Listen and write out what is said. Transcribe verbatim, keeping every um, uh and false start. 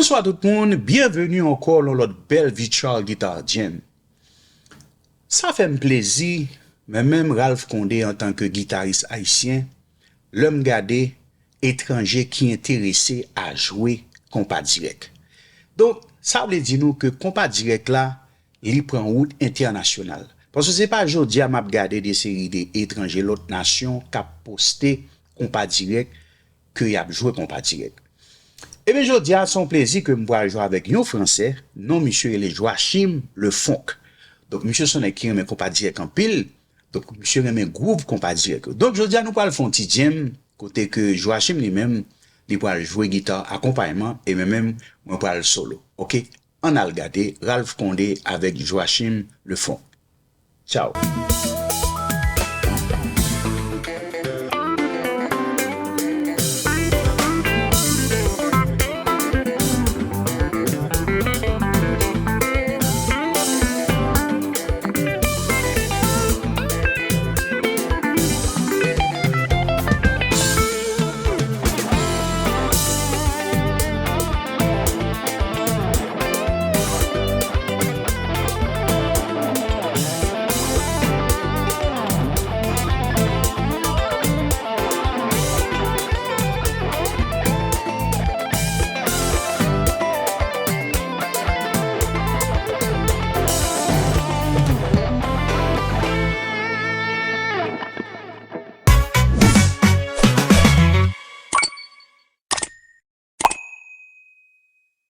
Bonswa tout moun, byenveni ankò nan lòt bèl Virtual Guitar Jam. Sa fè m plezi, men menm Ralph Condé antanke gitaris ayisyen, lè m gade etranje ki enterese a jwe konpa dirèk. Donk, sa vle di nou ke konpa dirèk la, li pran wout entènasyonal. Paske se pa jodi a m ap gade de seri de etranje lòt nasyon k ap poste konpa dirèk ke y ap jwe konpa dirèk. Ebyen, jodi a, se yon plezi ke m pral jwe avèk yon Fransè, non misye rele Joachim Lefranc. Donk, misye se yon nèg ki renmen konpa dirèk anpil. Donk, misye renmen gwouv konpa dirèk yo. Donk, jodi a, nou pral fè yon ti jam, kote ke Joachim li menm, li pral jwe gita akonpayman, e mwen menm, mwen pral solo. Oke? Ann al gade Ralph Condé avèk Joachim Lefranc. Tchao.